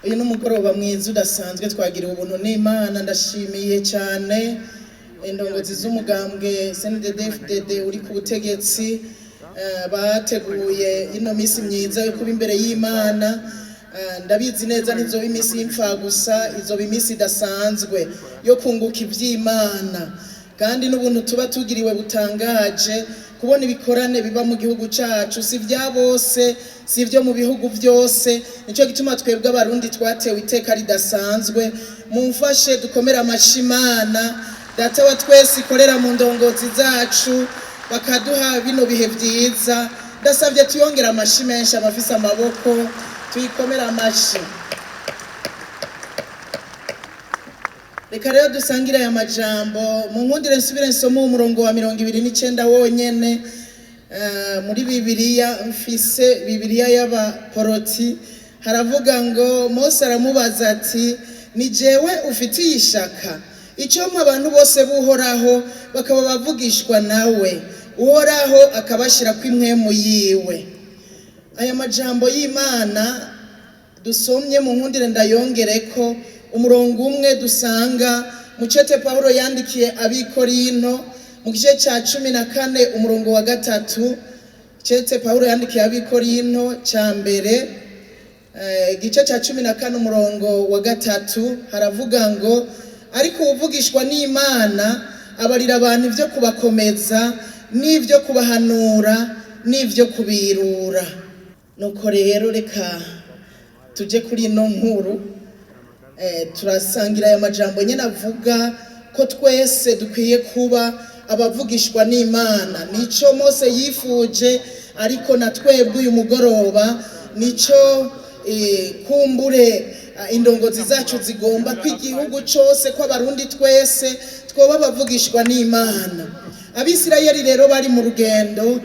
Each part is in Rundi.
Uyu ni umugoroba mwiza udasanzwe, twagiriwe ubuntu n'Imana. Ndashimiye cyane indongozi z'umugambwe CNDD-FDD uri ku butegetsi, bateguye ino minsi myiza yo kuba imbere y'Imana. Ndabizi neza ntizoba iminsi y'imfagusa, izoba iminsi idasanzwe yo kunguka ivy'Imana, kandi n'ubuntu tuba tugiriwe butangaje kubona ibikorane biba mu gihugu cacu. Si vya bose, si ivyo mu bihugu byose. Nico gituma twebwe Abarundi twatewe iteka ridasanzwe. Mumfashe dukomere amashi Imana Data wa twese ikorera mu ndongozi zacu, bakaduha bino bihe vyiza. Ndasabye tuyongere amashi menshi, abafise amaboko tuyikomere amashi. Reka rero dusangire aya majambo. Mu nkundire nsubire nsome umurongo wa 29 wonyene. Muri Bibiliya mfise, Bibiliya y'abaporoti, haravuga ngo: Mose aramubaza ati: "Ni jewe ufitiye ishaka? Icyo abantu bose buhoraho bakaba bavugishwa nawe, Uhoraho akabashyira ku impwemu yiwe." Aya majambo y'Imana dusomye, mu nkundire ndayongere ko umurongo umwe dusanga mu cete Pawulo yandikiye Abikorinto mu gice cya 14, umurongo wa 3. Cete Pawulo yandikiye Abikorinto cya mbere, igice cya 14, umurongo wa 3, haravuga ngo: "Ariko uwuvugishwa n'Imana abarira abantu ibyo kubakomeza n'ibyo kubahanura n'ibyo kubirura." Nuko rero reka tuje kuri ino nkuru. Turasangira aya majambo nyine avuga ko twese dukwiye kuba abavugishwa n'Imana. Nico Mose yifuje, ariko na twebwe uyu mugoroba nico kumbure indongozi zacu zigomba ko igihugu cyose, ko Abarundi twese twoba abavugishwa n'Imana. Abisirayeli rero bari mu rugendo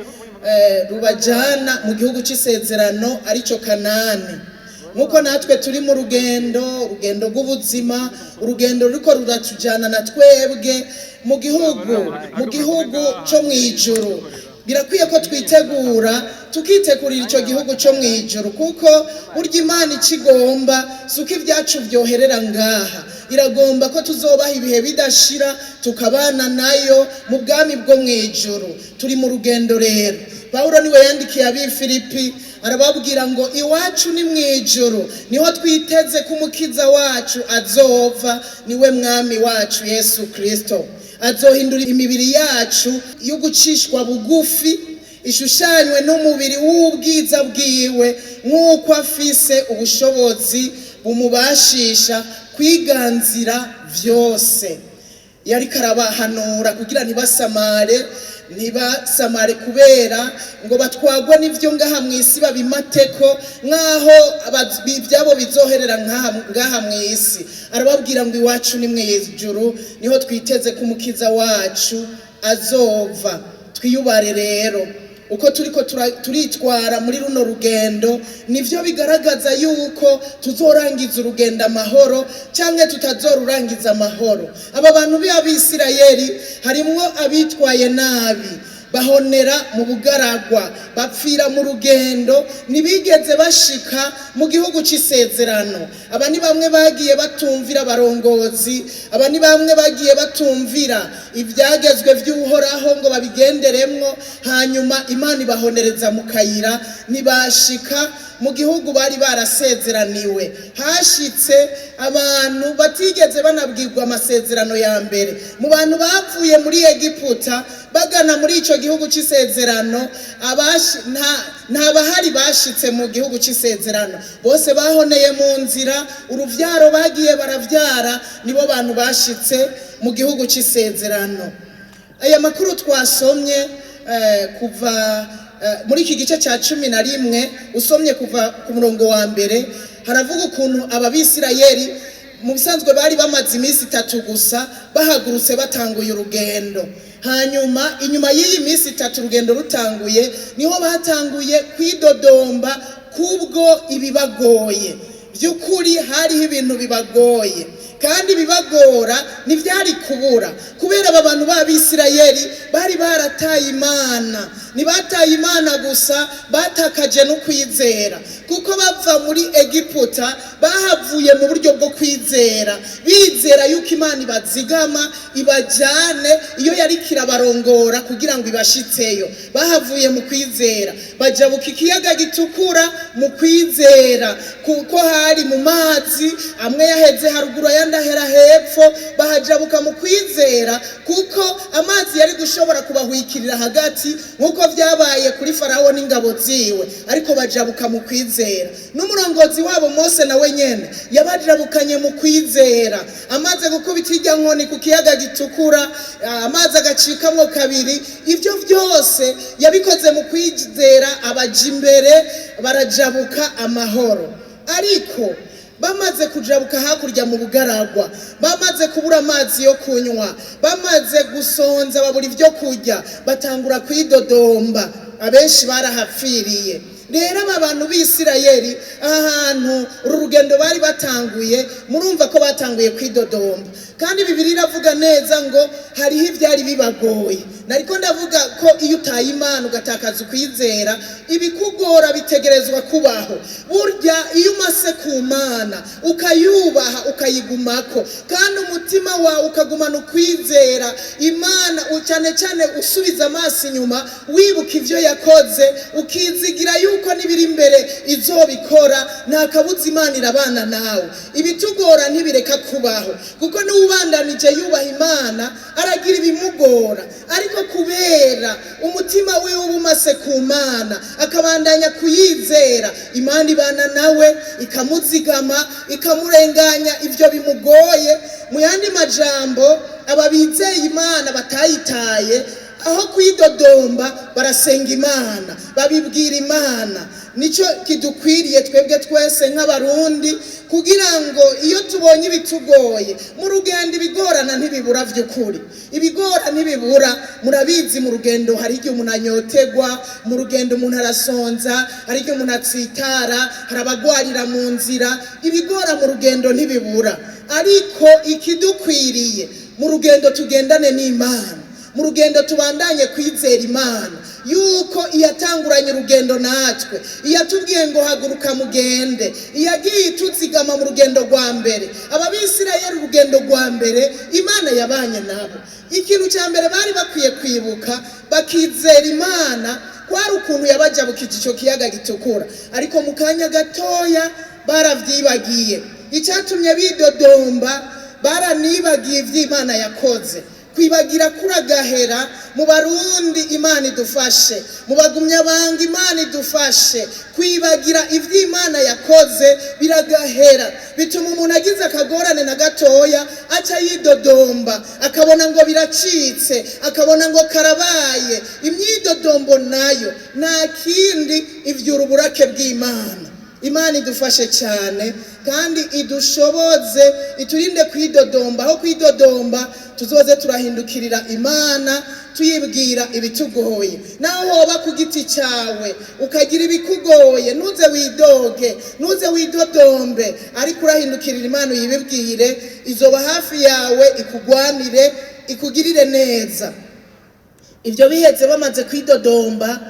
rubajana mu gihugu cy'isezerano, aricyo Kanani, nk'uko natwe turi mu rugendo, urugendo rw'ubuzima, urugendo ruriko ruratujyana na twebwe mu gihugu cyo mu ijuru. Birakwiye ko twitegura, tukitegurira icyo gihugu cyo mu ijuru, kuko burya Imana ikigomba si uko ibyacu byoherera ngaha. Iragomba ko tuzobaha ibihe bidashira, tukabana nayo mu bwami bwo mu ijuru. Turi mu rugendo rero. Pawulo niwe yandikiye Abifilipi, arababwira ngo: "Iwacu ni mu ijuru, niho twiteze ko Umukiza wacu azova, niwe Mwami wacu Yesu Kirisito. Azohindura imibiri yacu yo gucishwa bugufi ishushanywe n'umubiri w'ubwiza bwiwe, nk'uko afise ubushobozi bumubashisha kwiganzira vyose." Yariko arabahanura kugira ntibasamare, ntibasamare kubera ngo batwagwe n'ivyo ngaha mu isi, babimateko nk'aho ivyabo bizoherera ngaha mu isi. Arababwira ngo: "Iwacu ni mu ijuru, niho twiteze ko Umukiza wacu azova." Twiyubare rero. Uko turiko turitwara muri runo rugendo nivyo bigaragaza yuko tuzorangiza urugendo amahoro cyangwa tutazorurangiza amahoro. Aba bantu b'Abisirayeli harimwo abitwaye nabi, bahonera mu bugaragwa, bapfira mu rugendo, ntibigeze bashika mu gihugu cy'isezerano. Aba ni bamwe bagiye batumvira abarongozi, aba ni bamwe bagiye batumvira ibyagezwe by'Uhoraho ngo babigenderemwo, hanyuma Imana ibahonereza mu kayira, ntibashika mu gihugu bari barasezeraniwe. Hashitse abantu batigeze banabwirwa amasezerano ya mbere. Mu bantu bavuye muri Egiputa bagana muri ico gihugu cy'isezerano, nta bahari bashitse mu gihugu cy'isezerano. Bose bahoneye mu nzira. Uruvyaro bagiye baravyara nibo bantu bashitse mu gihugu cy'isezerano. Aya makuru twasomye kuva muri iki gice cya 11, usomye kuva ku murongo wa mbere, haravuga ukuntu aba Bisirayeli mu bisanzwe bari bamaze iminsi 3 gusa bahagurutse, batanguye urugendo. Hanyuma inyuma y'iyi minsi 3 urugendo rutanguye, niho batanguye kwidodomba kubwo ibibagoye. By'ukuri hariho ibintu bibagoye. Kandi ibibagora ntibyari kubura, kubera aba bantu b'Abisirayeli bari barataye Imana. Ntibataye Imana gusa, batakaje no kwizera, kuko bava muri Egiputa bahavuye mu buryo bwo kwizera, bizera yuko Imana ibazigama, ibajyane iyo yari kirabarongora kugira ngo ibashitseyo. Bahavuye mu kwizera, bajabuka ikiyaga Gitukura mu kwizera, kuko hari mu mazi amwe yaheze haruguru, ayandi ahera hepfo. Bahajabuka mu kwizera, kuko amazi yari gushobora kubahwikirira hagati nk'uko byabaye kuri Farawo n'ingabo ziwe, ariko bajabuka mu kwizera. N'umurongozi wabo Mose nawe nyene yabajabukanye mu kwizera. Amaze gukubita irya nkoni ku kiyaga Gitukura, amazi agacikamwo kabiri, ibyo byose yabikoze mu kwizera, abaja imbere, barajabuka amahoro. Ariko bamaze kujabuka hakurya mu bugaragwa, bamaze kubura amazi yo kunywa, bamaze gusonza, babura ibyo kurya, batangura kwidodomba, abenshi barahapfiriye. Rero aba bantu b'Isirayeli, aha hantu uru rugendo bari batanguye, murumva ko batanguye kwidodomba. Kandi Bibiliya iravuga neza ngo hariho ibyari bibagoye. Nariko ndavuga ko iyo utaye Imana, ugatakaza ukwizera, ibikugora bitegerezwa kubaho. Burya iyo umase ku Mana, ukayubaha, ukayigumako, kandi umutima wawe ukagumana ukwizera Imana, cyane cyane usubiza amaso inyuma wibuka ivyo yakoze, ukizigira yuko n'ibiri imbere izobikora, nta kabuza Imana irabana nawe. Ibitugora ntibireka kubaho, kuko n'uwubandanije yubaha Imana aragira ibimugora, ariko kubera umutima wiwe uba umase ku Mana, akabandanya kuyizera, Imana ibana nawe, ikamuzigama, ikamurenganya ibyo bimugoye. Mu yandi majambo, aba bizeye Imana batayitaye, aho kwidodomba barasenga Imana, babibwira Imana. Nicyo kidukwiriye twebwe twese nk'Abarundi, kugira ngo iyo tubonye ibitugoye mu rugendo, ibigorana ntibibura by'ukuri, ibigora ntibibura. Murabizi, mu rugendo hari igihe umuntu anyotegwa, mu rugendo umuntu arasonza, hari igihe umuntu atsitara, hari abagwarira mu nzira. Ibigora mu rugendo ntibibura, ariko ikidukwiriye mu rugendo, tugendane n'Imana mu rugendo, tubandanye kwizera Imana yuko iyatanguranye urugendo natwe, iyatubwiye ngo haguruka mugende, iyagiye ituzigama mu rugendo rwa mbere. Aba Bisirayeli, urugendo rwa mbere Imana yabanye nabo. Ikintu cya mbere bari bakwiye kwibuka bakizera Imana kwari ukuntu yabajabukije icyo kiyaga Gitukura, ariko mu kanya gatoya baravyibagiye. Icyatumye bidodomba, baranibagiye ivy'Imana yakoze. Kwibagira kuragahera mu Barundi. Imana idufashe. Mu bagumyabanga, Imana idufashe. Kwibagira ivy'Imana yakoze biragahera, bituma umuntu agize akagorane na gatoya aca yidodomba, akabona ngo biracitse, akabona ngo karabaye. Imyidodombo nayo nta kindi ivyura uburake bw'Imana. Imana idufashe cyane kandi idushoboze, iturinde kwidodomba. Aho kwidodomba, tuzoze turahindukirira Imana, tuyibwira ibitugoye. Naho hoba ku giti cyawe ukagira ibikugoye, ntuze widoge, ntuze widodombe, ariko urahindukirira Imana uyibibwire, izoba hafi yawe, ikugwanire, ikugirire neza. Ibyo bihetse, bamaze kwidodomba,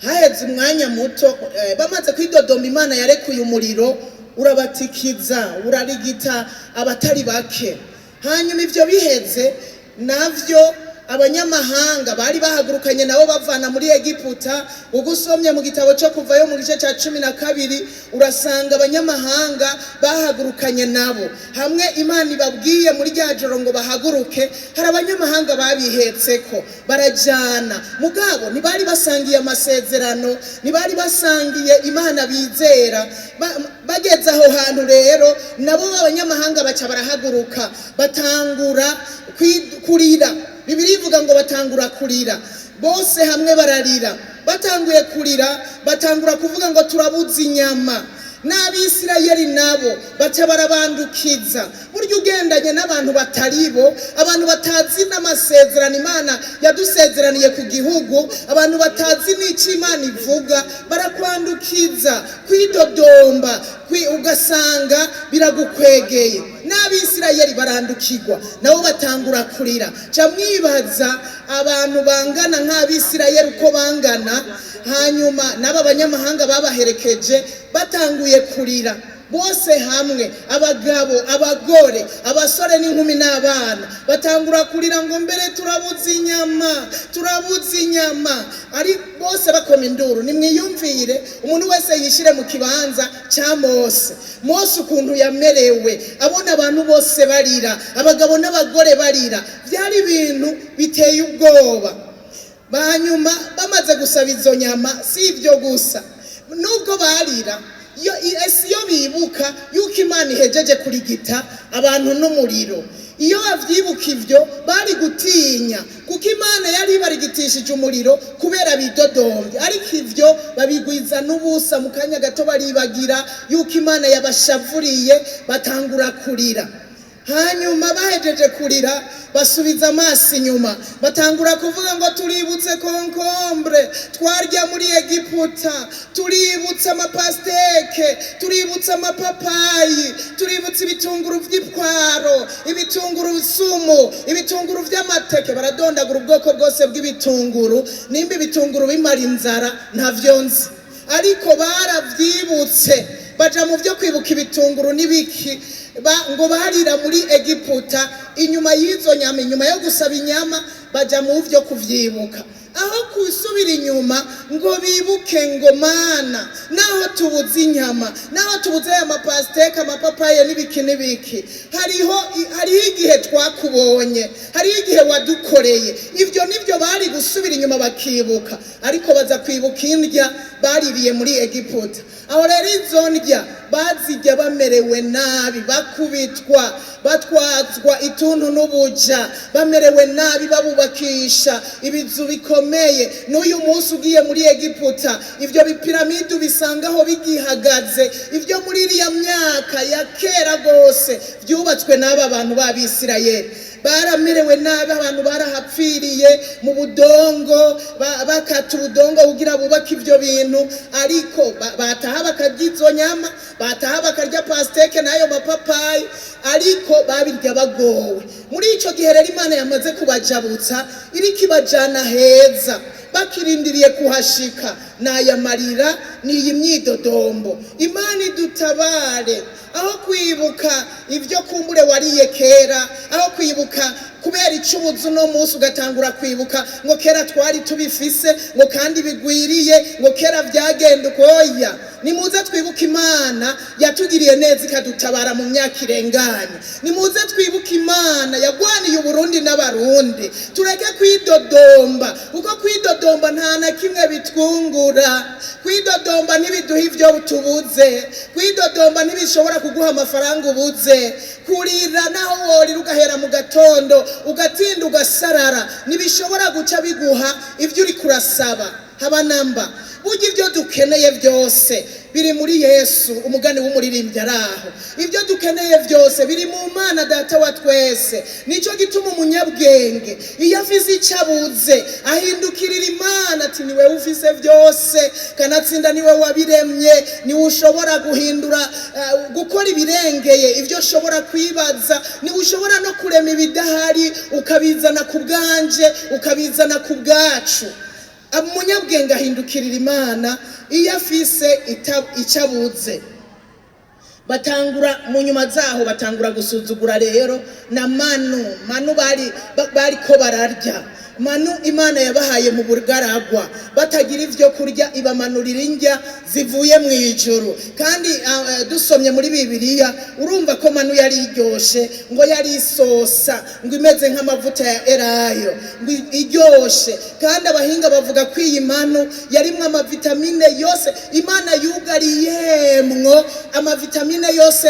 haheze umwanya muto, bamaze kwidodomba, Imana yarekuye umuriro urabatikiza, urarigita abatari bake. Hanyuma ibyo biheze navyo, abanyamahanga bari bahagurukanye nabo bavana muri Egiputa, ugusomye mu gitabo cyo Kuvayo mu gice cya 12, urasanga abanyamahanga bahagurukanye nabo. Hamwe Imana ibabwiye muri rya joro ngo bahaguruke, hari abanyamahanga babihetseko barajyana. Mugabo ntibari basangiye amasezerano, ntibari basangiye Imana bizera. Bageze aho hantu rero, nabo b'abanyamahanga baca barahaguruka, batangura kurira. Bibiliya ivuga ngo batangura kurira bose hamwe, bararira. Batanguye kurira, batangura kuvuga ngo turabuze inyama. N'Abisirayeli nabo baca barabandukiza. Burya Burya ugendanye n'abantu batari bo, abantu batazi n'amasezerano Imana yadusezeraniye ku gihugu, abantu batazi n'icyo Imana ivuga, barakwandukiza kwidodomba, ugasanga biragukwegeye. N'Abisirayeli barandukirwa, nabo batangura kurira. Ca mwibaza abantu bangana nk'Abisirayeli uko bangana, hanyuma n'aba banyamahanga babaherekeje batanguye kurira bose hamwe, abagabo, abagore, abasore n'inkumi n'abana, batangura kurira ngo: "Mbere turabuze inyama, turabuze inyama!" Ari bose bakoma induru. Nimwiyumvire, umuntu wese yishyire mu kibanza cya Mose. Mose ukuntu yamerewe abona abantu bose barira, abagabo n'abagore barira, byari ibintu biteye ubwoba. Hanyuma bamaze gusaba izo nyama, si ibyo gusa, nubwo barira, iyo ese iyo bibuka yuko Imana ihejeje kurigita abantu n'umuriro, iyo bavyibuka ivyo bari gutinya, kuko Imana yari ibarigitishije umuriro kubera bidodombye. Ariko ivyo babigwiza n'ubusa, mu kanya gato baribagira yuko Imana yabashavuriye, batangura kurira. Hanyuma bahejeje kurira, basubiza amaso inyuma, batangura kuvuga ngo: "Tuributse concombre twarya muri Egiputa, tuributse amapastèques, tuributse amapapayi, tuributse ibitunguru vy'ipwaro, ibitunguru sumu, ibitunguru vy'amateke." Baradondagura ubwoko bwose bw'ibitunguru. Nimba ibitunguru bimara inzara ntavyo nzi, ariko baravyibutse, baja mu byo kwibuka ibitunguru n'ibiki ngo barira muri Egiputa. Inyuma y'izo nyama, inyuma yo gusaba inyama, baja mu byo kuvyibuka, aho gusubira inyuma ngo bibuke ngo: "Mana, naho tubuze inyama, naho tubuze aya mapastèques, amapapaye n'ibiki n'ibiki, hariho igihe twakubonye, hariho igihe wadukoreye." Ibyo nibyo bari gusubira inyuma bakibuka, ariko baza kwibuka indya baririye muri Egiputa. Aho rero izo ndya bazijya bamerewe nabi, bakubitwa, batwazwa ituntu n'ubuja, bamerewe nabi, babubakisha ibizu bikomeye. N'uyu munsi ugiye muri Egiputa, ibyo bipiramide ubisangaho bigihagaze, ibyo muri iriya myaka ya kera rwose byubatswe n'aba bantu b'Abisirayeli. Baramerewe nabi, abantu barahapfiriye mu budongo, bakata ubudongo kugira bubake ibyo bintu. Ariko bataha bakarya izo nyama, bataha bakarya pastèque n'ayo mapapayi, ariko babirya bagowe. Muri icyo gihe rero Imana yamaze kubajabutsa, iriko ibajana heza, bakirindiriye kuhashika, n'aya marira n'iyi myidodombo. Imana idutabare. Aho kwibuka ibyo kumbure wariye kera, aho kwibuka kubera icyo ubuze uno munsi, ugatangura kwibuka ngo kera twari tubifise, ngo kandi bigwiriye, ngo kera byagenda ukoya. Nimuze twibuke Imana yatugiriye neza ikadutabara mu myaka irenganye. Nimuze twibuke Imana yagwaniye Uburundi n'Abarundi. Tureke kwidodomba, kuko kwidodomba nta na kimwe bitwungura. Kwidodomba ntibiduha ibyo tubuze, kwidodomba ntibishobora kuguha amafaranga ubuze. Kurira, naho worira ugahera mu gatondo, ugatinda ugasarara, ntibishobora guca biguha ibyo uri kurasaba, haba namba. Burya ibyo dukeneye byose biri muri Yesu. Umugani w'umuririmbyi ari aho: ibyo dukeneye byose biri mu Mana Data wa twese. Nicyo gituma umunyabwenge iyo afise icyo abuze ahindukirira Imana, ati: "Niwe ufise byose, kanatsinda niwe wabiremye, niwe ushobora guhindura, gukora ibirengeye ibyo ushobora kwibaza, niwe ushobora no kurema ibidahari ukabizana ku bwanje, ukabizana ku bwacu." Umunyabwenge ahindukirira Imana iyo afise icyo abuze. Batangura mu nyuma zaho batangura gusuzugura rero na manu. Manu bari bariko bararya, manu Imana yabahaye mu bugaragwa batagira ibyo kurya, ibamanurira indya zivuye mu ijuru. Kandi dusomye muri Bibiliya, urumva ko manu yari iryoshe, ngo yari isosa, ngo imeze nk'amavuta ya elayo, ngo iryoshe. Kandi abahinga bavuga ko iyi manu yarimwo amavitamine yose. Imana yugariyemwo amavitamine yose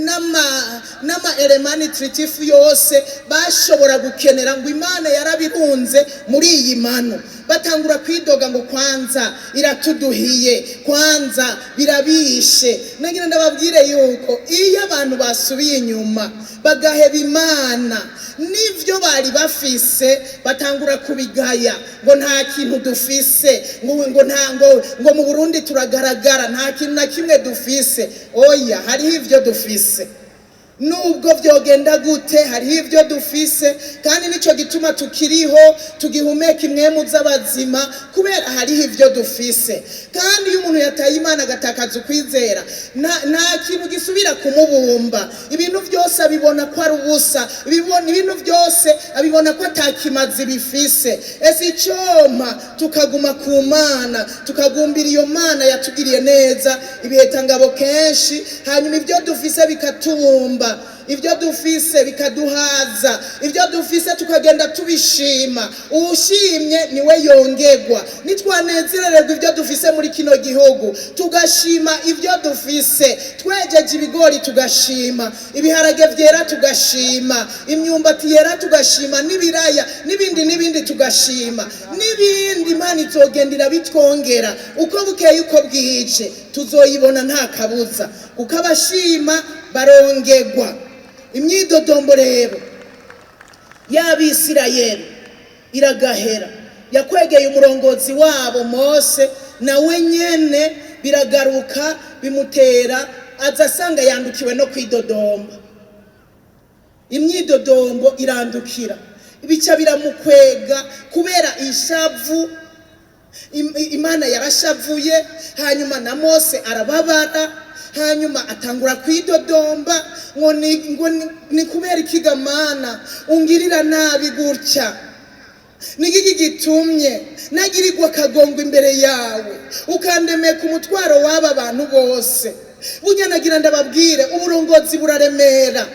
n'ama éléments nutritifs yose bashobora gukenera, ngo Imana yarabiru. baratunze muri iyi manu. Batangura kwidoga ngo kwanza iratuduhiye, kwanza birabishe. Nagira ndababwire yuko iyo abantu basubiye inyuma bagaheba Imana, n'ivyo bari bafise batangura kubigaya, ngo nta kintu dufise, ngo nta ngo mu Burundi turagaragara, nta kintu na kimwe dufise. Oya, hariho ivyo dufise. Nubwo vyogenda gute, hariho ivyo dufise, kandi nico gituma tukiriho, tugihumeka imwemu z'abazima, kubera hariho ivyo dufise. Kandi iyo umuntu yataye Imana agatakaza ukwizera, nta kintu gisubira kumubumba. Ibintu vyose abibona ko ari ubusa, ibintu vyose abibona ko atakimazi bifise. Ese icompa tukaguma ku Mana, tukagumbira iyo Mana yatugiriye neza ibihetangabo kenshi, hanyuma ivyo dufise bikatubumba, ibyo dufise bikaduhaza, ibyo dufise tukagenda tubishima. Uwushimye niwe yongerwa. Nitwanezerererwa ibyo dufise muri kino gihugu, tugashima ibyo dufise, twejeje ibigori tugashima, ibiharage vyera tugashima, imyumbati yera tugashima, n'ibiraya n'ibindi n'ibindi tugashima, n'ibindi Imana izogenda irabitwongera uko bukeye uko bwije, tuzoyibona nta kabuza, kuko abashima barongerwa. Imyidodombo rero y'Abisirayeli iragahera, yakwegeye umurongozi wabo Mose, nawe nyene biragaruka bimutera aza asanga yandukiwe no kwidodomba. Imyidodombo irandukira, bica biramukwega kubera ishavu. Imana yarashavuye, hanyuma na Mose arababara, hanyuma atangura kwidodomba ngo ni kubera ikigamana ungirira nabi gutya, nigiki gitumye nagirirwa akagongo imbere yawe, ukandemeka umutwaro w'aba bantu bose. Burya nagira ndababwire, uburongozi buraremera,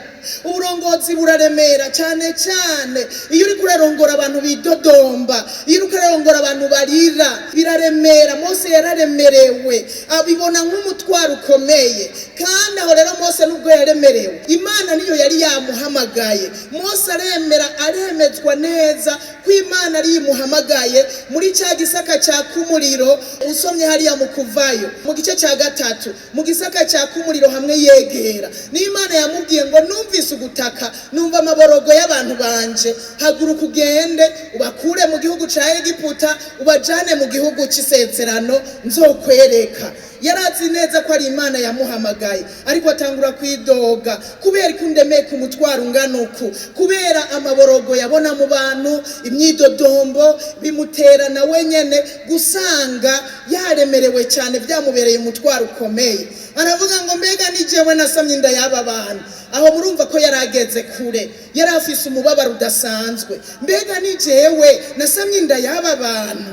uburongozi buraremera cyane cyane iyo uriko urarongora abantu bidodomba, iyo uriko urarongora abantu barira, biraremera. Mose yararemerewe, abibona nk'umutwaro ukomeye. Kandi aho rero Mose nubwo yaremerewe, Imana niyo yari yamuhamagaye. Mose aremera, aremezwa neza ko Imana ariyo imuhamagaye muri cya gisaka caka umuriro. Usomye hariya mu Kuvayo mu gice cya 3, mu gisaka caka umuriro hamwe yegera, niyo Imana yamubwiye ngo numvise ugutaka, numva amaborogo y'abantu banje, haguruka ugende ubakure mu gihugu ca Egiputa, ubajane mu gihugu c'isezerano nzokwereka. Yarazi neza ko ari Imana yamuhamagaye, ariko atangura kwidoga kubera ko undemeka umutwaro ungana uku, kubera amaborogo yabona mu bantu, imyidodombo bimutera na wenyene gusanga yaremerewe cyane, byamubereye umutwaro ukomeye. Aravuga ngo mbega ni jewe nasamye inda y'aba bantu. Aho murumva ko yarageze kure, yari afise umubabaro udasanzwe. Mbega ni jewe nasamye inda y'aba bantu,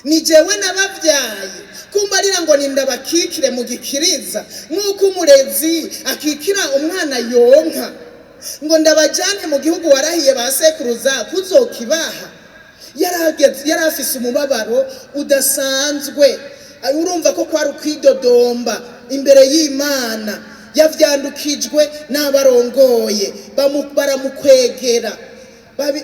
ni jewe nababyaye, kumbarira ngo ninda bakikire mu gikiriza nk'uko umurezi akikira umwana yonka, ngo ndabajane mu gihugu warahiye ba sekuruza kuzokibaha. Yari afise umubabaro udasanzwe. Urumva ko kwari ukwidodomba imbere y'Imana, yavyandukijwe n'abarongoye, baramukwegera,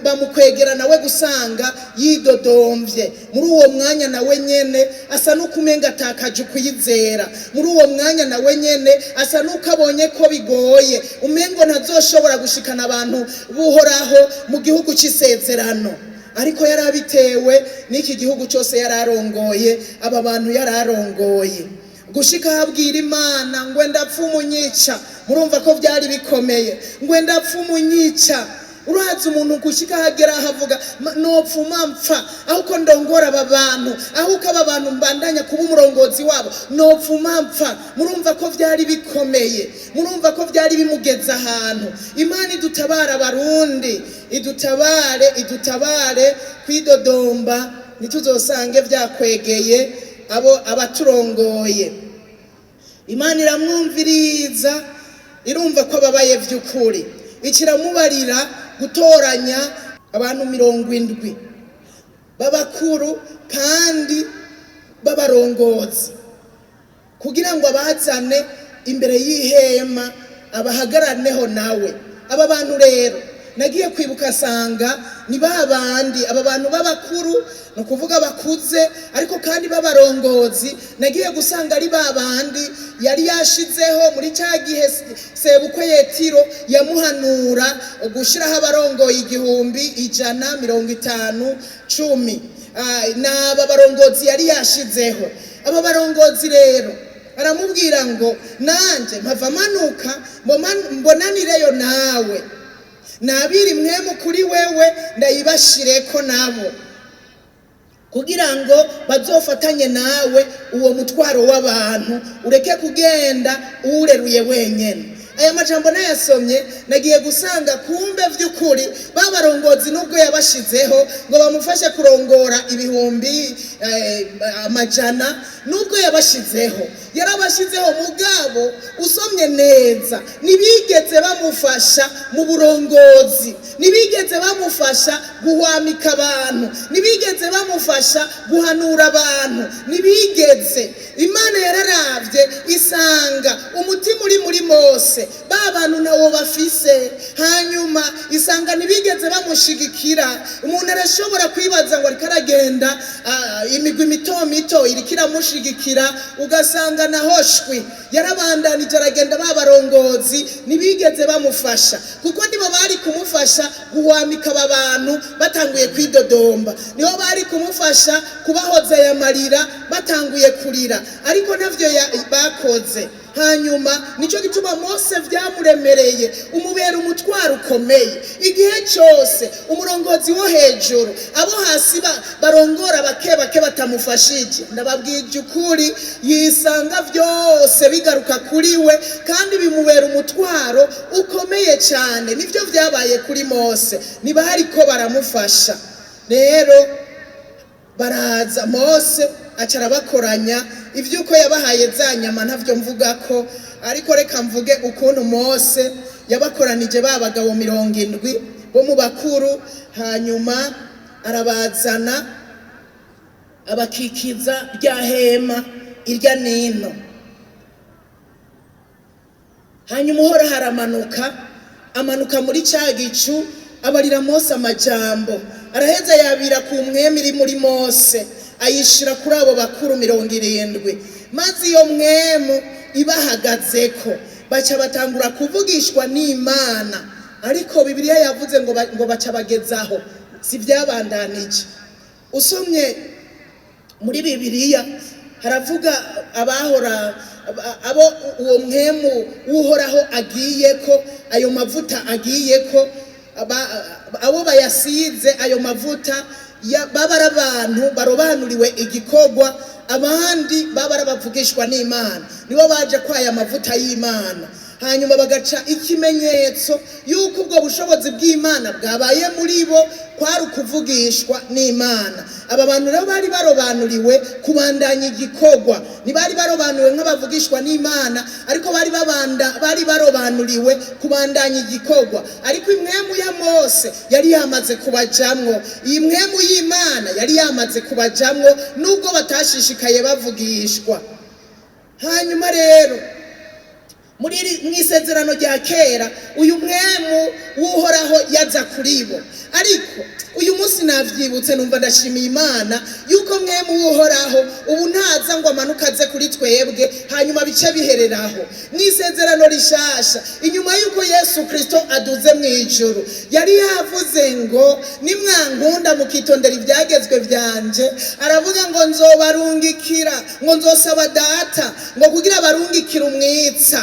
bamukwegera nawe gusanga yidodomvye. Muri uwo mwanya nawe nyene asa n'ukumenga atakaje ukwizera. Muri uwo mwanya nawe nyene asa n'uko abonye ko bigoye, umengo ntazoshobora gushikana abantu buhoraho mu gihugu c'isezerano. Ariko yarabitewe n'iki gihugu cyose yararongoye, aba bantu yararongoye, gushika habwira Imana ngo ndapfa umunyica. Murumva ko byari bikomeye, ngo ndapfa umunyica. Urazi umuntu gushika hagera ahavuga nopfuma mpfa, aho uko ndongora aba bantu, aho uko aba bantu mbandanya kuba umurongozi wabo, nopfuma mpfa. Murumva ko byari bikomeye, murumva ko byari bimugeza ahantu. Imana idutabara Abarundi, idutabare, idutabare kwidodomba, ntituzosange byakwegeye abo abaturongoye. Imana iramwumviriza, irumva ko ababaye vy'ukuri, ikiramubarira gutoranya abantu 70 b'abakuru kandi b'abarongozi, kugira ngo abazane imbere y'ihema, abahagaraneho nawe. Aba bantu rero Nagiye kwibuka asanga ni ba bandi, aba bantu b'abakuru, ni ukuvuga bakuze ariko kandi b'abarongozi. Nagiye gusanga ari ba bandi yari yashizeho muri cya gihe sebukwe Yetiro yamuhanura gushyiraho abarongoye 1000, 100, 50, 10. Ni aba barongozi yari yashizeho. Aba barongozi rero aramubwira ngo: "Nanjye mpava manuka mbonanireyo nawe, nabiri mwemu kuri wewe, ndayibashireko nabo kugira ngo bazofatanye nawe uwo mutwaro w'abantu, ureke kugenda uwureruye wenyine." Aya majambo nayasomye, nagiye gusanga kumbe vy'ukuri babarongozi, nubwo yabashizeho ngo bamufashe kurongora ibihumbi, amajana, nubwo yabashizeho, yarabashizeho, mugabo usomye neza ntibigeze bamufasha mu burongozi, ntibigeze bamufasha guhwamika abantu, ntibigeze bamufasha guhanura abantu, ntibigeze. Imana yararavye isanga umutima uri muri Mose ba bantu ntawo bafise, hanyuma isanga ntibigeze bamushigikira. Umuntu arashobora kwibaza ngo ariko aragenda, imigwi mito mito iriko iramushigikira, ugasanga nahoshwi. Yarabandanije aragenda, ba barongozi ntibigeze bamufasha, kuko nibo bari kumufasha guhwamika aba bantu batanguye kwidodomba, nibo bari kumufasha kubahoza aya marira batanguye kurira, ariko navyo bakoze. Hanyuma nicyo gituma Mose byamuremereye, umubera umutwaro ukomeye. Igihe cyose umurongozi wo hejuru, abo hasi barongora bake bake batamufashije, ndababwije ukuri, yisanga byose bigaruka kuri we kandi bimubera umutwaro ukomeye cyane. Nibyo byabaye kuri Mose, ntibariko baramufasha. Rero baraza, Mose aca arabakoranya. Iby'uko yabahaye za nyama ntavyo mvuga ko, ariko reka mvuge ukuntu Mose yabakoranije ba bagabo 70 bo mu bakuru, hanyuma arabazana, abakikiza rya hema irya nino. Hanyuma Uhoraho aramanuka, amanuka muri cya gicu, abarira Mose amajambo. Araheza yabira ku mwemu iri muri Mose, ayishira kuri abo bakuru 70, maze iyo mwemu ibahagazeko baca batangura kuvugishwa n'Imana. Ariko Bibiliya yavuze ngo ngo baca bagezaho, si byabandanije. Usomye muri Bibiliya haravuga abahora abo uwo mwemu w'Uhoraho agiye ko, ayo mavuta agiye ko, abo bayasize ayo mavuta baba ari abantu barobanuriwe igikorwa, abandi baba ari abavugishwa n'Imana, nibo baje kwa aya mavuta y'Imana, hanyuma bagaca ikimenyetso y'uko ubwo bushobozi bw'Imana bwabaye muri bo, kwari ukuvugishwa n'Imana. Aba bantu rero bari barobanuriwe kubandanya igikorwa, ntibari barobanuriwe nk'abavugishwa n'Imana, ariko bari barobanuriwe kubandanya igikorwa. Ariko imwemu ya Mose yari yamaze kubajamwo, iyi mwemu y'Imana yari yamaze kubajamwo, nubwo batashishikaye bavugishwa. Hanyuma rero muri mu isezerano rya kera uyu mwemu w'Uhoraho yaza kuri bo, ariko uyu munsi navyibutse, numva ndashimiye Imana yuko mwemu w'Uhoraho ubu ntaza ngo amanuke aze kuri twebwe hanyuma bice bihereraho. Mu isezerano rishasha, inyuma yuko Yesu Kristo aduze mu ijuru, yari yavuze ngo: "Nimwankunda mukitondera ibyagezwe byanje," aravuga ngo "nzobarungikira," ngo "nzosaba Data," ngo kugira barungikire umwitsa,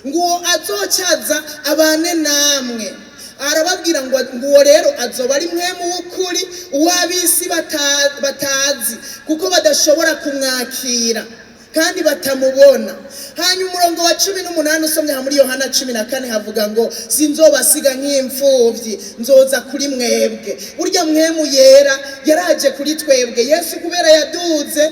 ngo uwo azocaza abane namwe. Arababwira ngo uwo rero azoba ari mwemu w'ukuri, uw'ab'isi batazi kuko badashobora kumwakira kandi batamubona. Hanyuma umurongo wa 18 usomye aha muri Yohana 14 havuga ngo: "Sinzobasiga nk'imfuvyi, nzoza kuri mwebwe." Burya mwemu yera yaraje kuri twebwe. Yesu kubera yaduze,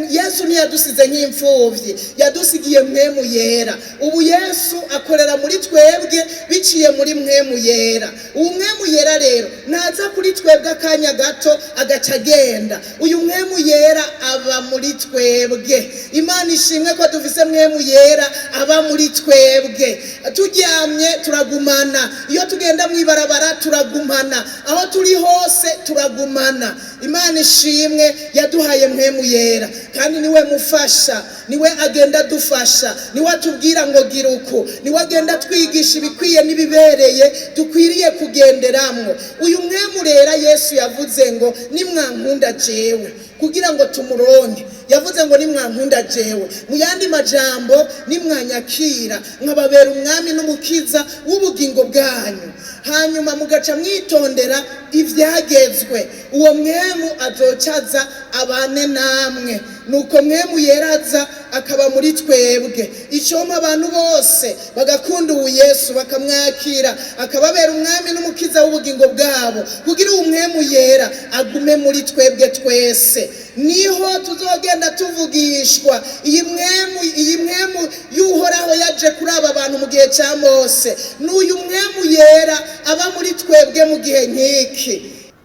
Yesu ntiyadusize nk'imfuvyi, yadusigiye mwemu yera. Ubu Yesu akorera muri twebwe biciye muri mwemu yera. Ubu mwemu yera rero ntaza kuri twebwe akanya gato agaca agenda. Uyu mwemu yera aba muri twebwe. Imana ishimwe ko dufise Mpwemu Yera aba muri twebwe. Turyamye turagumana, iyo tugenda mw'ibarabara turagumana, aho turi hose turagumana. Imana ishimwe yaduhaye Mpwemu Yera, kandi niwe mufasha, niwe agenda adufasha, niwe atubwira ngo gira uku, niwe agenda atwigisha ibikwiye n'ibibereye dukwiriye kugenderamwo. Uyu Mpwemu rero Yesu yavuze ngo nimwankunda jewe, kugira ngo tumuronke yavuze ngo nimwankunda jewe, mu yandi majambo nimwanyakira nkababera umwami n'umukiza w'ubugingo bwanyu, hanyuma mugaca mwitondera ivyagezwe, uwo Mpwemu azocaza abane namwe. Nuko Mpwemu Yeraza akaba muri twebwe. Icompa abantu bose bagakunda uwu Yesu, bakamwakira akababera umwami n'umukiza w'ubugingo bwabo, kugira uwo Mpwemu Yera agume muri twebwe twese, niho tuzogenda tuvugishwa. Iyi Mpwemu y'Uhoraho yaje kuri aba bantu mu gihe cya Mose, n'uyu Mpwemu Yera aba muri twebwe mu gihe nk'iki.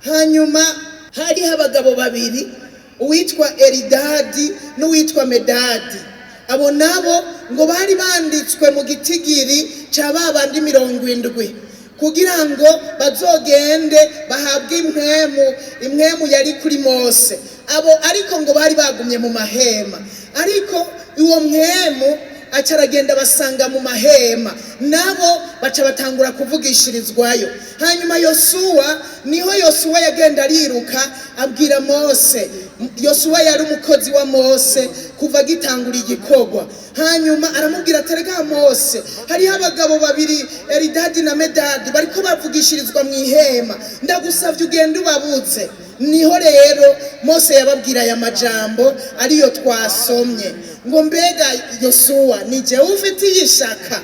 Hanyuma hariho abagabo babiri, uwitwa Eridadi n'uwitwa Medadi. Abo nabo ngo bari banditswe mu gitigiri cya ba bandi 70, kugira ngo bazogende bahabwe impwemu yari kuri Mose. Abo ariko ngo bari bagumye mu mahema, ariko uwo Mpwemu aca aragenda basanga mu mahema, nabo baca batangura kuvugishirizwayo. Hanyuma Yosuwa, niho Yosuwa yagenda ariruka abwira Mose. Yosuwa yari umukozi wa Mose kuva agitangura igikorwa. Hanyuma aramubwira ati: "Erega Mose, hariho abagabo babiri, Eridadi na Medadi, bariko bavugishirizwa mu ihema, ndagusavye ugende ubabuze." Niho rero Mose yababwira aya majambo ariyo twasomye ngo: "Mbega Yosuwa, ni jewe ufitiye ishaka?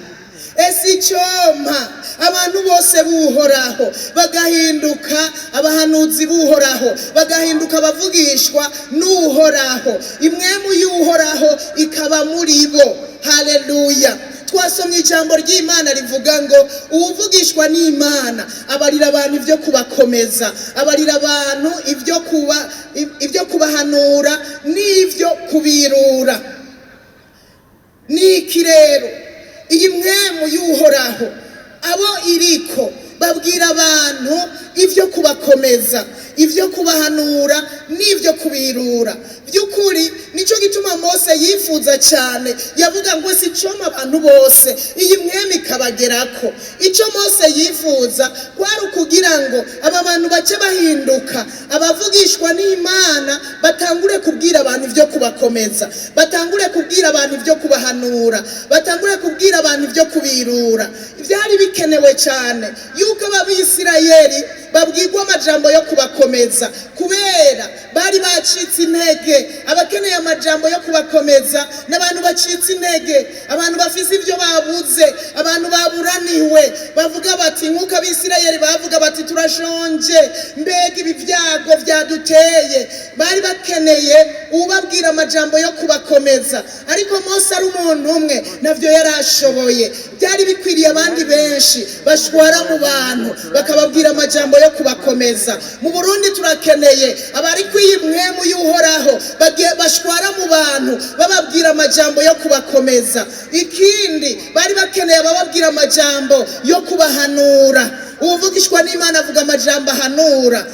Ese icyompa abantu bose b'Uhoraho bagahinduka abahanuzi b'Uhoraho, bagahinduka abavugishwa n'Uhoraho, impwemu y'Uhoraho ikaba muri bo!" Haleluya! Twasomye ijambo ry'Imana rivuga ngo uwuvugishwa n'Imana abarira abantu ibyo kubakomeza, abarira abantu ibyo kubahanura n'ibyo kubirura. Niki rero? Iyi Mpwemu y'Uhoraho abo iriko babwira abantu ibyo kubakomeza, ibyo kubahanura n'ibyo kubirura. By'ukuri nicyo gituma Mose yifuza cyane, yavuga ngo si icoma abantu bose iyi mpwemu ikabagerako. Icyo Mose yifuza kwari ukugira ngo aba bantu bace bahinduka abavugishwa n'Imana, batangure kubwira abantu ibyo kubakomeza, batangure kubwira abantu ibyo kubahanura, batangure kubwira abantu ibyo kubirura. Byari bikenewe cyane yuko Abisirayeli babwirwa amajambo yo kubakomeza, kubera bari bacitse intege. Abakeneye amajambo yo kubakomeza n'abantu bacitse intege, abantu bafise ibyo babuze, abantu baburaniwe, bavuga bati nk'uko Abisirayeli bavuga bati: "Turashonje, mbega ibi byago byaduteye!" Bari bakeneye ubabwira amajambo yo kubakomeza, ariko Mose ari umuntu umwe navyo yari ashoboye. Byari bikwiriye abandi benshi bashwara mu bantu, bakababwira amajambo yo kubakomeza. Mu Burundi turakeneye abari kwiyi mpwemu y'Uhoraho bashwara mu bantu, bababwira amajambo yo kubakomeza. Ikindi, bari bakeneye abababwira amajambo yo kubahanura. Uwuvugishwa n'Imana avuga amajambo ahanura,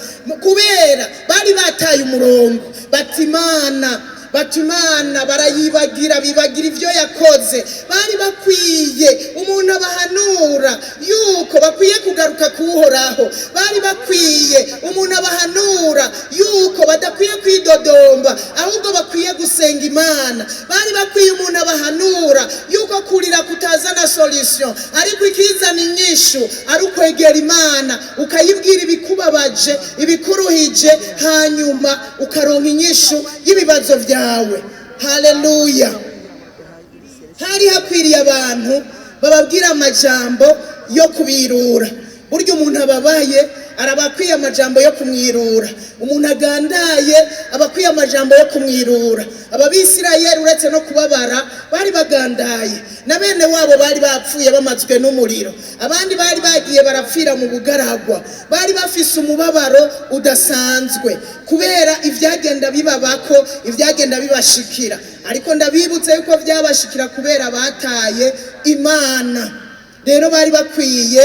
kubera bari bataye umurongo, bati Imana, bati Imana barayibagira, bibagira ibyo yakoze. Bari bakwiye umuntu abahanura yuko bakwiye kugaruka kuwuhoraho. Bari bakwiye umuntu abahanura yuko badakwiye kwidodomba, ahubwo bakwiye gusenga Imana. Bari bakwiye umuntu abahanura yuko kurira kutazana solution, ariko ikizana inyishu ari ukwegera Imana, ukayibwira ibikubabaje, ibikuruhije, hanyuma ukaronka inyishu y'ibibazo byawe. Haleluya! Hari hakwiriye abantu bababwira amajambo yo kubirura. Burya umuntu ababaye araba akwiye amajambo yo kumwirura, umuntu agandaye aba akwiye amajambo yo kumwirura. Aba Bisirayeli uretse no kubabara bari bagandaye, na bene wabo bari bapfuye bamazwe n'umuriro, abandi bari bagiye barapfira mu bugaragwa, bari bafise umubabaro udasanzwe kubera ivyagenda bibabako, ivyagenda bibashikira. Ariko ndabibutse yuko vyabashikira kubera bataye Imana. Rero bari bakwiye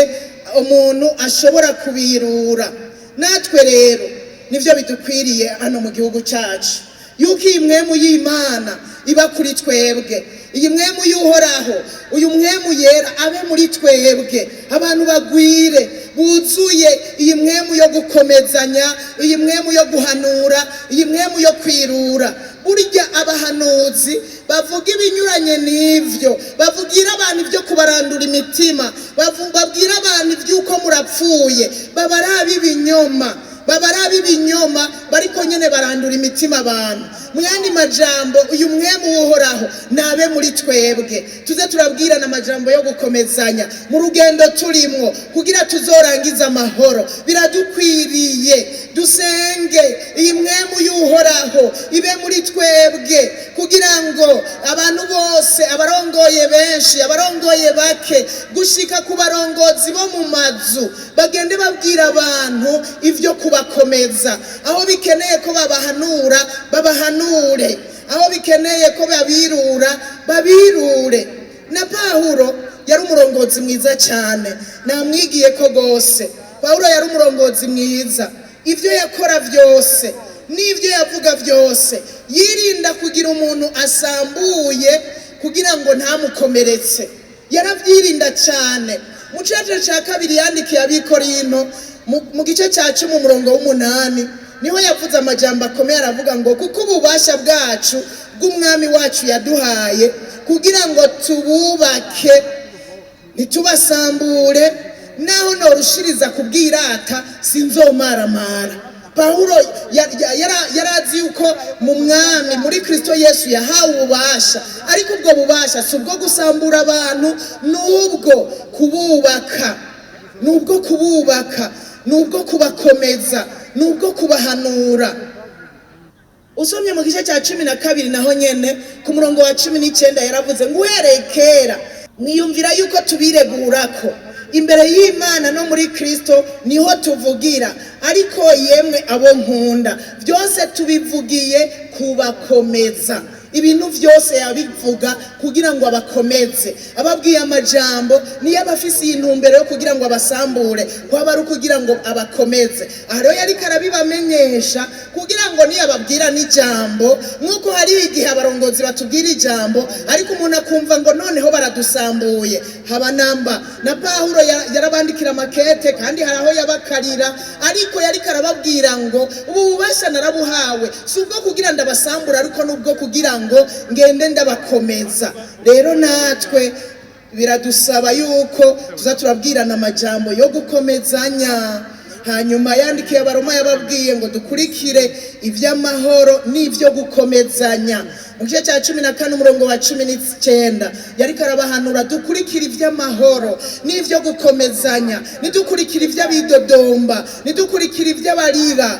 umuntu ashobora kubirura. Natwe rero nivyo bidukwiriye hano mu gihugu cyacu, yuko iyi mwemu y'Imana iba kuri twebwe, iyi mwemu y'Uhoraho, uyu mwemu yera abe muri twebwe, abantu bagwire buzuye iyi mwemu yo gukomezanya, iyi mwemu yo guhanura, iyi mwemu yo kwirura. Burya abahanuzi bavuga ibinyuranye n'ivyo, bavugira abantu ibyo kubarandura imitima, babwira abantu iby'uko murapfuye, baba ari ab'ibinyoma, baba ari ab'ibinyoma, bariko nyene barandura imitima abantu. Mu yandi majambo, uyu mwemu w'Uhoraho nabe muri twebwe, tuze turabwirana amajambo yo gukomezanya mu rugendo turimwo kugira tuzorangize amahoro. Biradukwiriye dusenge iyi mwemu y'Uhoraho ibe muri twebwe, kugira ngo abantu bose, abarongoye benshi, abarongoye bake, gushika ku barongozi bo mu mazu, bagende babwira abantu ivyo kubakomeza. Aho bikeneye ko babahanura, babahanure; aho bikeneye ko babirura, babirure. Na Pawulo yari umurongozi mwiza cyane, namwigiye ko rwose. Pawulo yari umurongozi mwiza, ibyo yakora byose n'ibyo yavuga byose yirinda kugira umuntu asambuye kugira ngo ntamukomeretse, yaravyirinda cyane. Mu cece cya kabiri yandikiye Abikorinto, mu gice cya 10 umurongo w'8, niho yavuze amajambo akomeye, aravuga ngo kuko ububasha bwacu bw'Umwami wacu yaduhaye kugira ngo tububake ntitubasambure, naho norushiriza kubwirata sinzomaramara. Pawulo yarazi yuko mu Mwami, muri Kristo Yesu, yahawe ububasha, ariko ubwo bubasha si ubwo gusambura abantu, n'ubwo kububaka, n'ubwo kububaka, n'ubwo kubakomeza, n'ubwo kubahanura. Usomye mu gice cya 12 naho nyene ku murongo wa 19, yaravuze ngo uhereye kera mwiyumvira yuko tubiregurako imbere y'Imana, no muri Kristo niho tuvugira, ariko yemwe abo nkunda, byose tubivugiye kubakomeza. Ibintu byose yabivuga kugira ngo abakomeze. Ababwiye amajambo niyo aba afise iyi ntumbero yo kugira ngo abasambure, kwaba ari ukugira ngo abakomeze. Aha rero yariko arabibamenyesha kugira ngo niyo ababwira n'ijambo, nk'uko hari igihe abarongozi batubwira ijambo ariko umuntu akumva ngo noneho baradusambuye. Haba namba na Pawulo yarabandikira amakete, kandi hari aho yabakarira, ariko yariko arababwira ngo ubu bubasha narabuhawe, si ubwo kugira ndabasambura, ariko n'ubwo kugira ngo ngende ndabakomeza. Rero natwe biradusaba yuko tuza turabwirana amajambo yo gukomezanya. Hanyuma yandikiye Abaroma, yababwiye ngo dukurikire iby'amahoro n'ibyo gukomezanya. Mu gice cya 14 umurongo wa 19, yariko arabahanura dukurikire iby'amahoro n'ibyo gukomezanya, nidukurikire iby'abidodomba, nidukurikire iby'abarira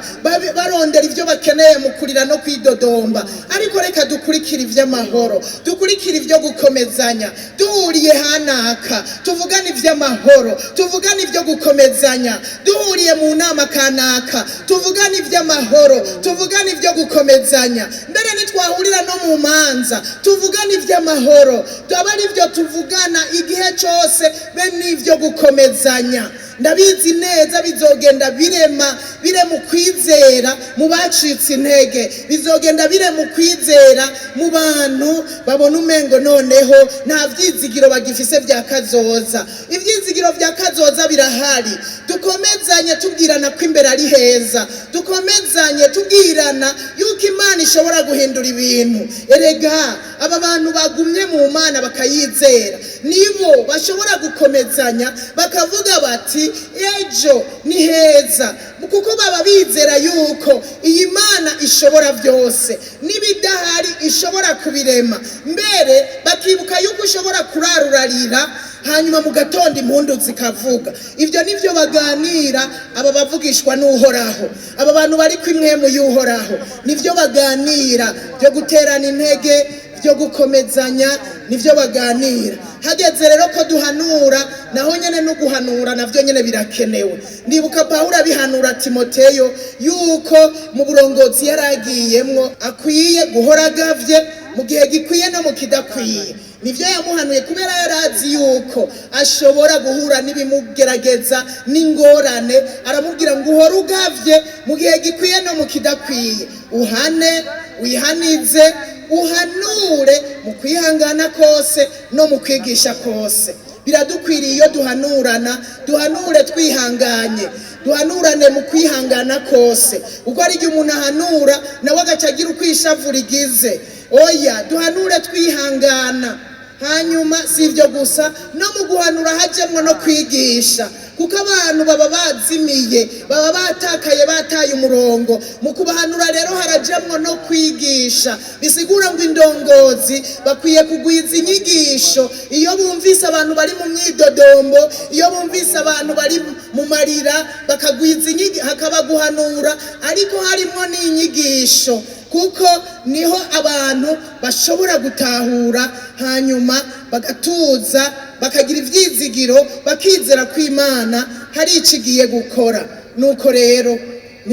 barondera ibyo bakeneye mu kurira no kwidodomba, ariko reka dukurikire iby'amahoro, dukurikire ibyo gukomezanya. Duhuriye hanaka tuvugane iby'amahoro, tuvugane ibyo gukomezanya. Duhuriye mu nama kanaka tuvugane iby'amahoro, tuvugane ibyo gukomezanya. Mbere nitwahurira no mu manza tuvugane iby'amahoro, tuba ari byo tuvugana igihe cyose, be n'ibyo gukomezanya. Ndabizi neza bizogenda birema, birema ukwizera mu bacitse intege, bizogenda birema ukwizera mu bantu babona umengo noneho nta vyizigiro bagifise vya kazoza. Ivyizigiro vya kazoza birahari. Dukomezanye tubwirana ko imbere ari heza, dukomezanye tubwirana yuko Imana ishobora guhindura ibintu. Erega aba bantu bagumye mu Mana bakayizera nibo bashobora gukomeza. bagakomezanya, bakavuga bati: "Ejo ni heza", kuko baba bizera yuko iyi Mana ishobora byose, n'ibidahari ishobora kubirema. Mbere bakibuka yuko ushobora kurarurarira, hanyuma mu gatondo impundu zikavuga. Ibyo nibyo baganira aba bavugishwa n'Uhoraho, aba bantu bari ku impwemu y'Uhoraho. Nibyo baganira byo guterana intege, byo gukomezanya, nibyo baganira. Hageze rero ko duhanura, naho nyene no guhanura navyo nyene birakenewe. Ndibuka Pawulo abihanura Timoteyo yuko mu burongozi yaragiyemwo akwiye guhora agavye mu gihe gikwiye no mu kidakwiye. Nivyo yamuhanuye kubera yarazi yuko ashobora guhura n'ibimugerageza n'ingorane. Aramubwira ngo: "Uhore ugavye mu gihe gikwiye no mu kidakwiye, uhane, wihanize, uhanure mu kwihangana kose no mu kwigisha kose." Biradukwiriye iyo duhanurana, duhanure twihanganye, duhanurane mu kwihangana kose, kuko hari igihe umuntu ahanura nawe agaca agira uko ishavu rigize. Oya, duhanure twihangana. Hanyuma si ibyo gusa, no mu guhanura hajyemwo no kwigisha, kuko abantu baba bazimiye, baba batakaye, bataye umurongo. Mu kubahanura rero harajyamwo no kwigisha. Bisigura ngo indongozi bakwiye kugwiza inyigisho. Iyo bumvise abantu bari mu myidodombo, iyo bumvise abantu bari mu marira, bakagwiza inyigisho, hakaba guhanura ariko harimo n'inyigisho, kuko niho abantu bashobora gutahura, hanyuma bagatuza, bakagira ibyizigiro, bakizera ko Imana hari icyo igiye gukora. Nuko rero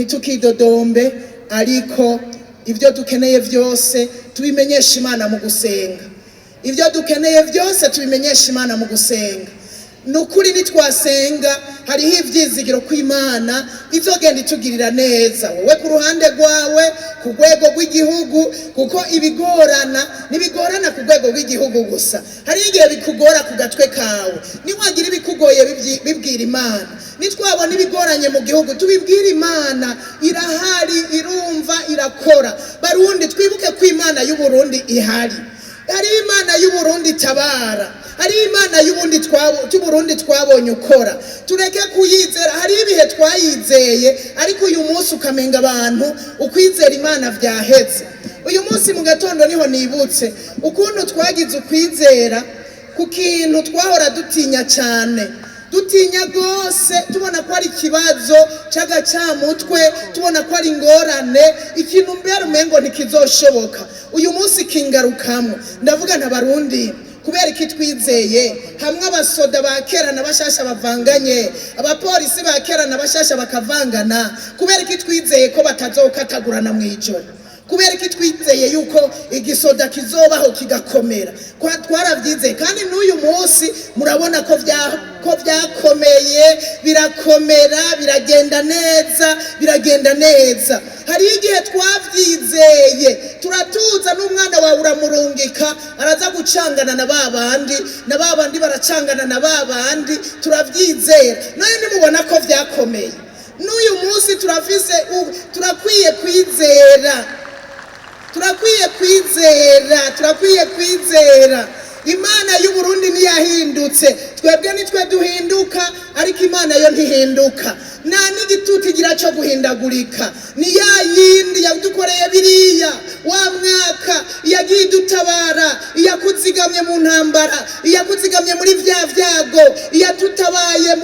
ntitukidodombe, ariko ibyo dukeneye byose tubimenyeshe Imana mu gusenga. Ibyo dukeneye byose tubimenyeshe Imana mu gusenga. Ni ukuri, nitwasenga hariho ibyizigiro ko Imana izogenda itugirira neza, wowe ku ruhande rwawe, ku rwego rw'igihugu, kuko ibigorana ntibigorana ku rwego rw'igihugu gusa, hari igihe bikugora ku gatwe kawe. Niwagira ibikugoye, bibwira Imana. Nitwabona ibigoranye mu gihugu, tubibwire Imana. Irahari, irumva, irakora. Barundi, twibuke ko Imana y'Uburundi ihari. Hari Imana y'Uburundi itabara, hari Imana y'Uburundi twabonye ukora. Tureke kuyizera. Hari ibihe twayizeye, ariko uyu munsi ukamenga abantu ukwizera Imana vyaheze. Uyu munsi mu gatondo niho nibutse ukuntu twagize ukwizera ku kintu twahora dutinya cyane, dutinya rwose, tubona ko ari ikibazo cy'agacamutwe, tubona ko ari ingorane, ikintu mbere umengo ntikizoshoboka. Uyu munsi kingarukamwo, ndavuga nta Barundi, kubera iki twizeye hamwe abasoda ba kera na bashasha bavanganye, abapolisi ba kera na bashasha bakavangana? Kubera iki twizeye ko batazokatagurana mu ijoro? Kubera iki twizeye yuko igisoda kizobaho kigakomera? Twarabyizeye, kandi n'uyu munsi murabona ko byakomeye, birakomera, biragenda neza, biragenda neza. Hariho igihe twabyizeye, turatuza, n'umwana wawe uramurungika, araza gucangana na ba bandi, na ba bandi baracangana na ba bandi, turabyizera. None nimubona ko byakomeye. N'uyu munsi turafise, turakwiye kwizera, turakwiye kwizera, turakwiye kwizera. Imana y'Uburundi ntiyahindutse. Twebwe nitwe duhinduka, ariko Imana yo ntihinduka, nta n'igitutu igira cyo guhindagurika. Ni ya yindi yadukoreye biriya wa mwaka, yagiye idutabara, iyakuzigamye mu ntambara, iyakuzigamye muri vya vyago, iyadutabaye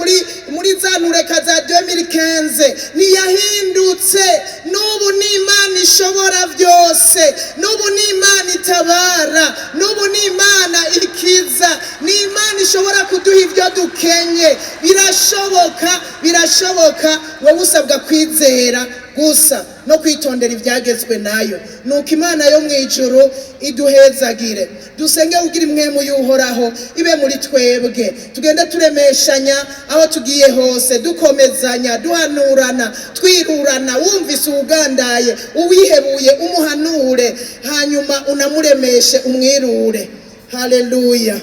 muri za ntureka za 2015, ntiyahindutse. N'ubu ni Imana ishobora byose, n'ubu ni Imana itabara, n'ubu ni Imana ikiza, ni Imana ishobora kuduha ibyo dukenye. Birashoboka, birashoboka. Wowe usabwa kwizera gusa no kwitondera ibyagezwe nayo. Nuko Imana yo mu ijuru iduhezagire. Dusenge kugira impwemu y'Uhoraho ibe muri twebwe, tugende turemeshanya aho tugiye hose, dukomezanya, duhanurana, twirurana. Wumvise uwugandaye, uwihebuye, umuhanure, hanyuma unamuremeshe, umwirure. Haleluya.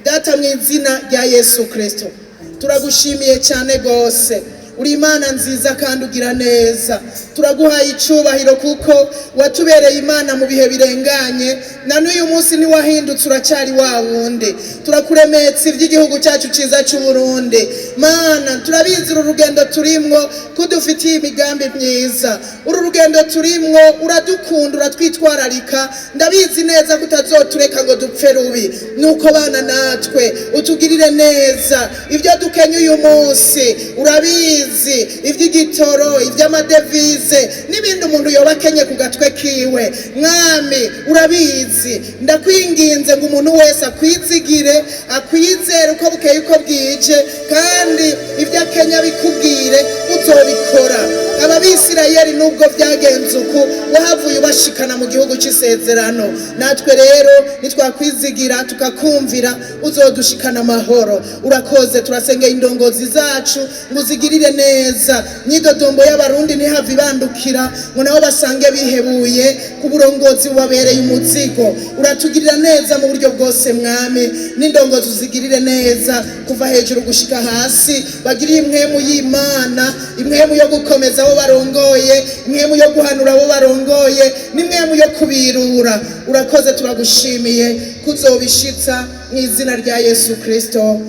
Data, mu izina rya Yesu Kirisito, turagushimiye cyane rwose. Uri Imana nziza kandi ugira neza. Turaguhaye icubahiro kuko watubereye Imana mu bihe birenganye, na n'uyu munsi ntiwahindutse, uracyari wa wundi. Turakuremetse iby'igihugu cyacu cyiza cy'u Burundi. Mana, turabizi uru rugendo turimwo ko dufitiye imigambi myiza. Uru rugendo turimwo uradukunda, uratwitwararika. Ndabizi neza ko utazotureka ngo dupfe rubi. Nuko bana natwe, utugirire neza. Ibyo dukenye uyu munsi urabizi, iby'igitoro, iby'amadevize n'ibindi umuntu yoba akenye ku gatwe kiwe, Mwami, urabizi. Ndakwinginze ngo umuntu wese akwizigire, akwizere uko bukeye uko bwije, kandi ibyo akenya bikubwire, uzobikora. Ababisirayeli nubwo byagenze uku, wahavuye ubashikana mu gihugu cy'isezerano. Natwe rero nitwakwizigira tukakumvira, uzodushikana amahoro. Urakoze. Turasengeye indongozi zacu ngo uzigirire neza. Myidodombo y'Abarundi ntihave ibandukira ngo nabo basange bihebuye ku burongozi bubabereye umuzigo. Uratugirira neza mu buryo bwose, Mwami. N'indongozi uzigirire neza kuva hejuru gushika hasi, bagirire impwemu y'Imana, impwemu yo gukomeza abo barongoye, impwemu yo guhanura abo barongoye, n'imwemu yo kubirura. Urakoze, turagushimiye kuzobishitsa mu izina rya Yesu Kristo,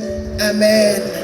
amen.